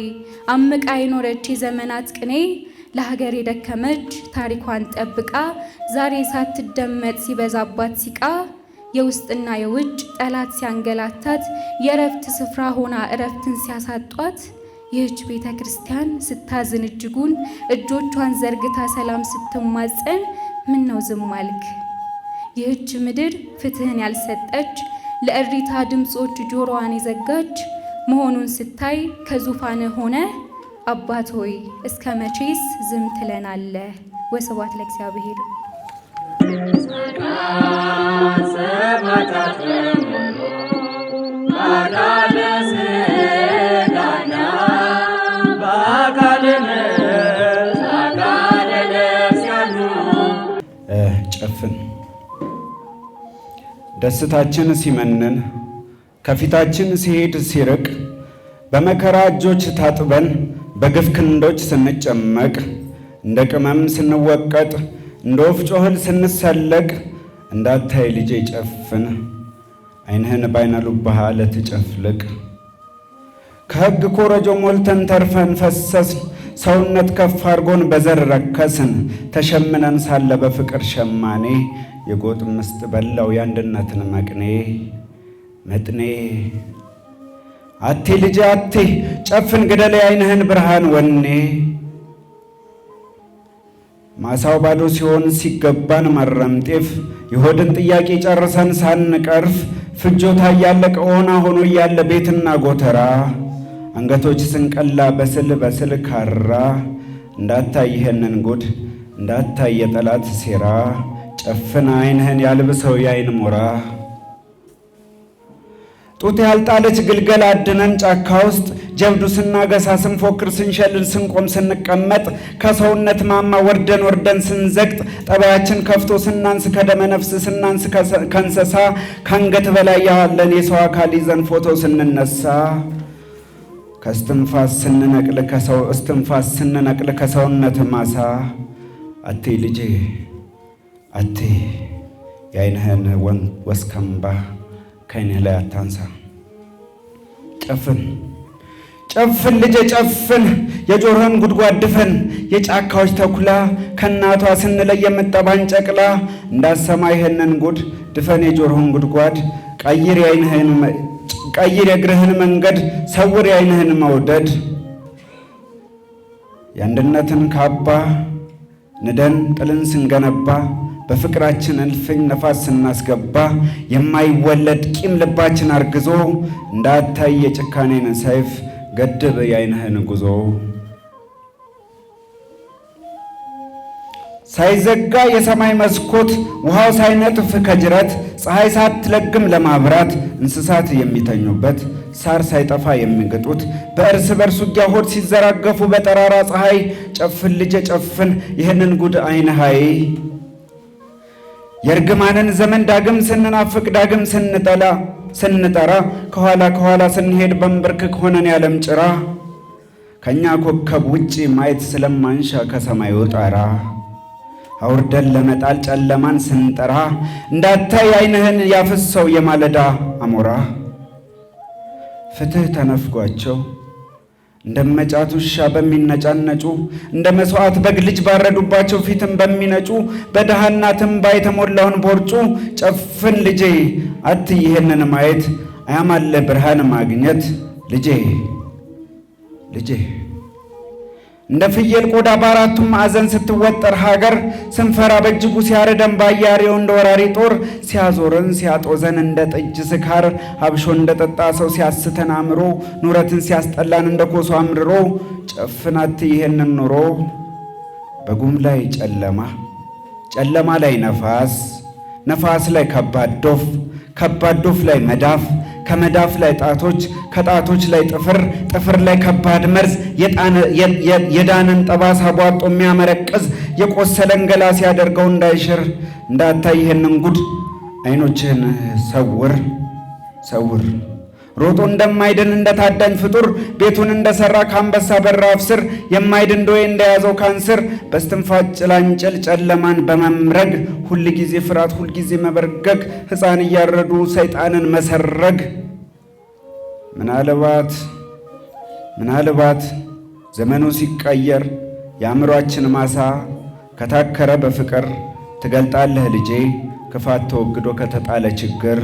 አምቃ የኖረች የዘመናት ቅኔ፣ ለሀገር የደከመች ታሪኳን ጠብቃ ዛሬ ሳትደመጥ ሲበዛባት ሲቃ፣ የውስጥና የውጭ ጠላት ሲያንገላታት፣ የእረፍት ስፍራ ሆና እረፍትን ሲያሳጧት፣ ይህች ቤተ ክርስቲያን ስታዝን እጅጉን እጆቿን ዘርግታ ሰላም ስትማጸን፣ ምን ነው ዝም አልክ? ይህች ምድር ፍትህን ያልሰጠች ለእሪታ ድምፆች ጆሮዋን የዘጋች መሆኑን ስታይ ከዙፋን ሆነ አባት ሆይ እስከ መቼስ ዝም ትለናለህ? ወስብሐት ለእግዚአብሔር። ሰማዕታት በሙሉ በአካለ ሥጋና በአካለ ነፍስ በአካለ ነፍስ ያሉ። ጨፍን ደስታችን ሲመንን ከፊታችን ሲሄድ ሲርቅ፣ በመከራ እጆች ታጥበን በግፍ ክንዶች ስንጨመቅ፣ እንደ ቅመም ስንወቀጥ እንደ ወፍጮ እህል ስንሰለቅ፣ እንዳታይ ልጄ ጨፍን፣ ዓይንህን ባይነ ሉባህ አለት ጨፍልቅ። ከሕግ ኮረጆ ሞልተን ተርፈን ፈሰስን፣ ሰውነት ከፍ አድርጎን በዘር ረከስን። ተሸምነን ሳለ በፍቅር ሸማኔ የጎጥ ምስጥ በላው የአንድነትን መቅኔ መጥኔ። አቴ ልጄ አቴ፣ ጨፍን ግደል የዓይንህን ብርሃን ወኔ። ማሳው ባዶ ሲሆን ሲገባን ማረም ጤፍ፣ የሆድን ጥያቄ ጨርሰን ሳንቀርፍ፣ ፍጆታ እያለቀ ኦና ሆኖ እያለ ቤትና ጎተራ፣ አንገቶች ስንቀላ በስል በስል ካራ፣ እንዳታይ ይሄንን ጉድ፣ እንዳታይ የጠላት ሴራ፣ ጨፍን ዓይንህን ያልብሰው የዓይን ሞራ። ጡት ያልጣለች ግልገል አድነን ጫካ ውስጥ ጀብዱ ስናገሳ ስንፎክር ስንሸልል ስንቆም ስንቀመጥ፣ ከሰውነት ማማ ወርደን ወርደን ስንዘቅጥ፣ ጠባያችን ከፍቶ ስናንስ ከደመ ነፍስ ስናንስ ከእንስሳ፣ ከአንገት በላይ ያለን የሰው አካል ይዘን ፎቶ ስንነሳ፣ ከእስትንፋስ ስንነቅል ከሰው እስትንፋስ ስንነቅል ከሰውነት ማሳ፣ አቴ ልጄ አቴ፣ የዓይንህን ወስከምባ ከዓይንህ ላይ አታንሳ። ጨፍን ጨፍን ልጄ ጨፍን፣ የጆሮህን ጉድጓድ ድፈን። የጫካዎች ተኩላ ከእናቷ ስንለይ የምጠባን ጨቅላ፣ እንዳሰማ ይህንን ጉድ ድፈን የጆሮህን ጉድጓድ። ቀይር የዓይንህን ቀይር የእግርህን መንገድ፣ ሰውር የዓይንህን መውደድ። የአንድነትን ካባ ንደን ጥልን ስንገነባ፣ በፍቅራችን እልፍኝ ነፋስ ስናስገባ፣ የማይወለድ ቂም ልባችን አርግዞ፣ እንዳታይ የጭካኔን ሰይፍ ገድብ የዓይንህን ጉዞ። ሳይዘጋ የሰማይ መስኮት ውሃው ሳይነጥፍ ከጅረት፣ ፀሐይ ሳትለግም ለማብራት፣ እንስሳት የሚተኙበት ሳር ሳይጠፋ የሚግጡት፣ በእርስ በርስ ውጊያ ሆድ ሲዘራገፉ በጠራራ ፀሐይ፣ ጨፍን ልጄ ጨፍን ይህንን ጉድ ዓይንህ አይ። የእርግማንን ዘመን ዳግም ስንናፍቅ ዳግም ስንጠላ ስንጠራ፣ ከኋላ ከኋላ ስንሄድ በንብርክክ ሆነን ያለም ጭራ፣ ከእኛ ኮከብ ውጪ ማየት ስለማንሻ ከሰማዩ ጣራ፣ አውርደን ለመጣል ጨለማን ስንጠራ፣ እንዳታይ ዓይንህን ያፍሰው የማለዳ አሞራ። ፍትህ ተነፍጓቸው እንደ መጫት ውሻ በሚነጫነጩ፣ እንደ መስዋዕት በግ ልጅ ባረዱባቸው ፊትን በሚነጩ፣ በድሃ እናት እንባ የተሞላውን ቦርጩ፣ ጨፍን ልጄ አትይ ይህንን ማየት፣ አያማለ ብርሃን ማግኘት። ልጄ ልጄ፣ እንደ ፍየል ቆዳ በአራቱም ማዕዘን ስትወጠር ሀገር፣ ስንፈራ በእጅጉ ሲያርደን ባያሬው እንደ ወራሪ ጦር፣ ሲያዞረን ሲያጦዘን እንደ ጠጅ ስካር፣ አብሾ እንደ ጠጣ ሰው ሲያስተን አእምሮ፣ ኑረትን ሲያስጠላን እንደ ኮሶ አምርሮ፣ ጨፍናት ይሄንን ኑሮ። በጉም ላይ ጨለማ፣ ጨለማ ላይ ነፋስ፣ ነፋስ ላይ ከባድ ዶፍ፣ ከባድ ዶፍ ላይ መዳፍ፣ ከመዳፍ ላይ ጣቶች፣ ከጣቶች ላይ ጥፍር፣ ጥፍር ላይ ከባድ መርዝ፣ የዳንን ጠባሳ ቧጦ የሚያመረቅዝ፣ የቆሰለን ገላ ሲያደርገው እንዳይሽር፣ እንዳታይ ይህንን ጉድ ዓይኖችህን ሰውር ሰውር። ሮጦ እንደማይድን እንደ ታዳኝ ፍጡር፣ ቤቱን እንደሰራ ከአንበሳ በራፍ ስር፣ የማይድን ደዌ እንደያዘው ካንስር፣ በስትንፋስ ጭላንጭል ጨለማን በመምረግ፣ ሁል ጊዜ ፍርሃት ሁል ጊዜ መበርገግ፣ ሕፃን እያረዱ ሰይጣንን መሰረግ። ምናልባት ምናልባት ዘመኑ ሲቀየር የአእምሯችን ማሳ ከታከረ በፍቅር፣ ትገልጣለህ ልጄ ክፋት ተወግዶ ከተጣለ ችግር።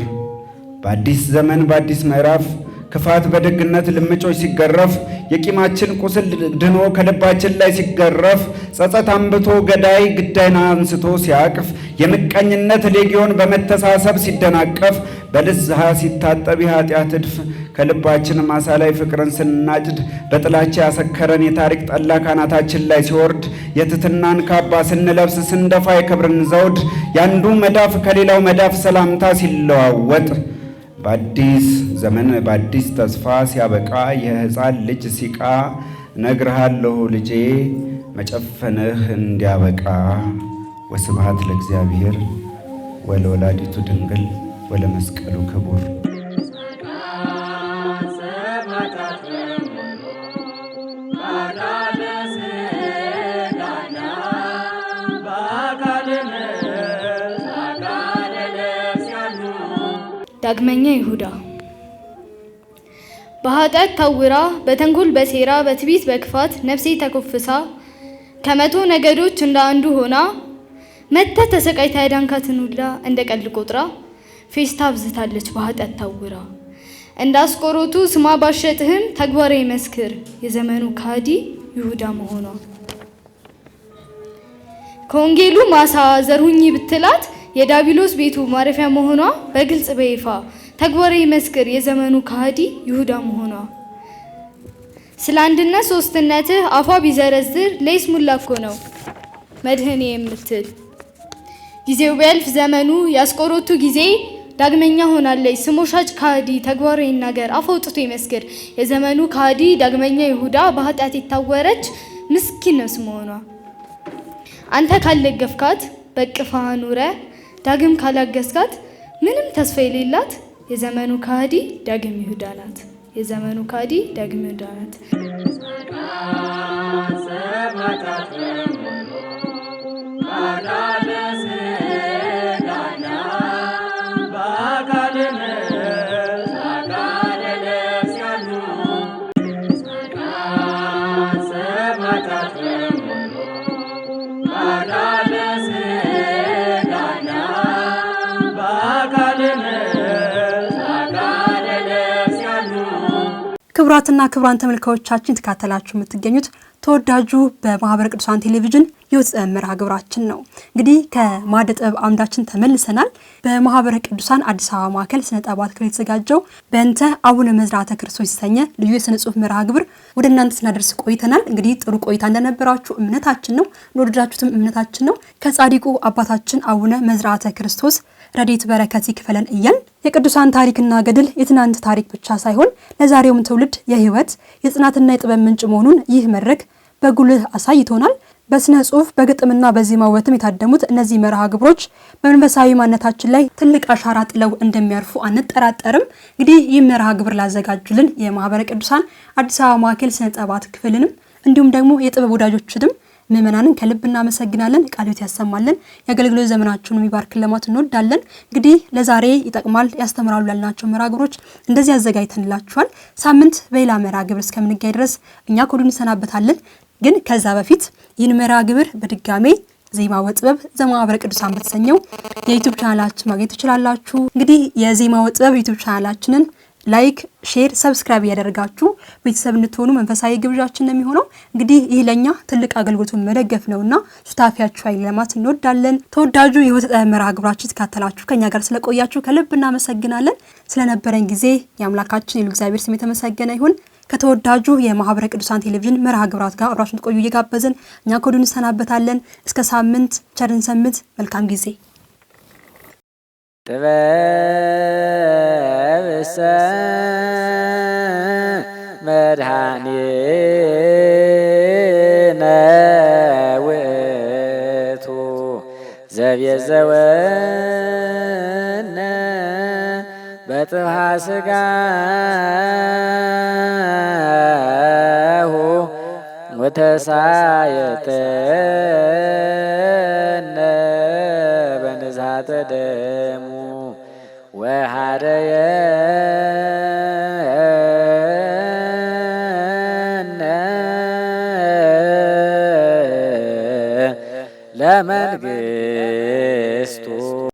በአዲስ ዘመን በአዲስ ምዕራፍ ክፋት በደግነት ልምጮች ሲገረፍ፣ የቂማችን ቁስል ድኖ ከልባችን ላይ ሲገረፍ፣ ጸጸት አንብቶ ገዳይ ግዳይን አንስቶ ሲያቅፍ፣ የምቀኝነት ሌጊዮን በመተሳሰብ ሲደናቀፍ፣ በንስሐ ሲታጠብ የኃጢአት እድፍ፣ ከልባችን ማሳ ላይ ፍቅርን ስናጭድ፣ በጥላቻ ያሰከረን የታሪክ ጠላ ካናታችን ላይ ሲወርድ፣ የትትናን ካባ ስንለብስ ስንደፋ የክብርን ዘውድ፣ ያንዱ መዳፍ ከሌላው መዳፍ ሰላምታ ሲለዋወጥ፣ በአዲስ ዘመን በአዲስ ተስፋ ሲያበቃ የሕፃን ልጅ ሲቃ፣ እነግርሃለሁ ልጄ መጨፈንህ እንዲያበቃ። ወስብሐት ለእግዚአብሔር ወለወላዲቱ ድንግል ወለመስቀሉ ክቡር። ዳግመኛ ይሁዳ። በኃጢአት ታውራ፣ በተንኮል በሴራ፣ በትዕቢት በክፋት ነፍሴ ተኮፍሳ፣ ከ100 ነገዶች እንደ አንዱ ሆና፣ መጥተህ ተሰቃይታ ያዳንካትን ሁላ እንደ ቀልድ ቆጥራ ፌስታ አብዝታለች በኃጢአት ታውራ። እንደ አስቆሮቱ ስማ ባሸጥህም ተግባሬ ይመስክር የዘመኑ ከሃዲ ይሁዳ መሆኗ። ከወንጌሉ ማሳ ዘርሁኝ ብትላት የዳቢሎስ ቤቱ ማረፊያ መሆኗ በግልጽ በይፋ ተግባሬ ይመስክር የዘመኑ ከሃዲ ይሁዳ መሆኗ። ስለ አንድነት ሶስትነትህ አፏ ቢዘረዝር ለይስሙላ እኮ ነው መድህኔ የምትል። ጊዜው ቢያልፍ ዘመኑ የአስቆሮቱ ጊዜ ዳግመኛ ሆናለች ስሞ ሻጭ ከሃዲ ተግባሩ ይናገር አፍ አውጥቶ ይመስክር የዘመኑ ከሃዲ ዳግመኛ ይሁዳ በኃጢአት የታወረች ምስኪን ነፍስ መሆኗ። አንተ ካልደገፍካት በቅፋ ኑረ ዳግም ካላገዝካት ምንም ተስፋ የሌላት የዘመኑ ከሃዲ ዳግም ይሁዳ ናት። የዘመኑ ከሃዲ ዳግም ይሁዳ ናት። ክቡራትና ክቡራን ተመልካዮቻችን፣ ተካተላችሁ የምትገኙት ተወዳጁ በማህበረ ቅዱሳን ቴሌቪዥን የሕይወት መርሃ ግብራችን ነው። እንግዲህ ከማዕደ ጥበብ አምዳችን ተመልሰናል። በማህበረ ቅዱሳን አዲስ አበባ ማዕከል ስነ ጥበባት ክፍል የተዘጋጀው በእንተ አቡነ መዝራዕተ ክርስቶስ የተሰኘ ልዩ የስነ ጽሁፍ መርሃ ግብር ወደ እናንተ ስናደርስ ቆይተናል። እንግዲህ ጥሩ ቆይታ እንደነበራችሁ እምነታችን ነው፣ እንደወደዳችሁትም እምነታችን ነው። ከጻድቁ አባታችን አቡነ መዝራዕተ ክርስቶስ ረድኤት በረከት ይክፈለን እያልን የቅዱሳን ታሪክና ገድል የትናንት ታሪክ ብቻ ሳይሆን ለዛሬውም ትውልድ የህይወት የጽናትና የጥበብ ምንጭ መሆኑን ይህ መድረክ በጉልህ አሳይቶናል። በስነ ጽሁፍ በግጥምና በዜማ ውበትም የታደሙት እነዚህ መርሃ ግብሮች በመንፈሳዊ ማንነታችን ላይ ትልቅ አሻራ ጥለው እንደሚያርፉ አንጠራጠርም። እንግዲህ ይህ መርሃ ግብር ላዘጋጁልን የማህበረ ቅዱሳን አዲስ አበባ ማዕከል ስነ ጥበባት ክፍልንም እንዲሁም ደግሞ የጥበብ ወዳጆችንም ምእመናንን ከልብ እናመሰግናለን። ቃለ ሕይወት ያሰማልን፣ የአገልግሎት ዘመናችሁን የሚባርክን ለማለት እንወዳለን። እንግዲህ ለዛሬ ይጠቅማል ያስተምራሉ ያልናቸው መርሃ ግብሮች እንደዚህ አዘጋጅተንላችኋል። ሳምንት በሌላ መርሃ ግብር እስከምንገናኝ ድረስ እኛ ከወዲሁ እንሰናበታለን። ግን ከዛ በፊት ይህን መርሃ ግብር በድጋሜ ዜማ ወጥበብ ዘማህበረ ቅዱሳን በተሰኘው የ YouTube ቻናላችን ማግኘት ትችላላችሁ። እንግዲህ የዜማ ወጥበብ YouTube ቻናላችንን like፣ share፣ subscribe እያደረጋችሁ ቤተሰብ እንድትሆኑ መንፈሳዊ ግብዣችን ነው የሚሆነው። እንግዲህ ይህ ለኛ ትልቅ አገልግሎቱን መደገፍ ነውና ሱታፊያችሁ አይለማት እንወዳለን። ተወዳጁ የሕይወት መርሃ ግብራችን ተካተላችሁ ከኛ ጋር ስለቆያችሁ ከልብ እናመሰግናለን። ስለነበረን ጊዜ የአምላካችን የሉ እግዚአብሔር ስም የተመሰገነ ይሁን። ከተወዳጁ የማህበረ ቅዱሳን ቴሌቪዥን መርሃ ግብራት ጋር አብራችሁን ትቆዩ እየጋበዝን እኛ ከወዲሁ እንሰናበታለን። እስከ ሳምንት ቸርን ሰንብት። መልካም ጊዜ። ጥበብሰ መድኃኒነ ውእቱ ዘቤዘወነ በጥብሐ ሥጋሁ ወተሳየጠነ በንዝሃተ ደሙ ወሃደየነ ለመንግሥቱ።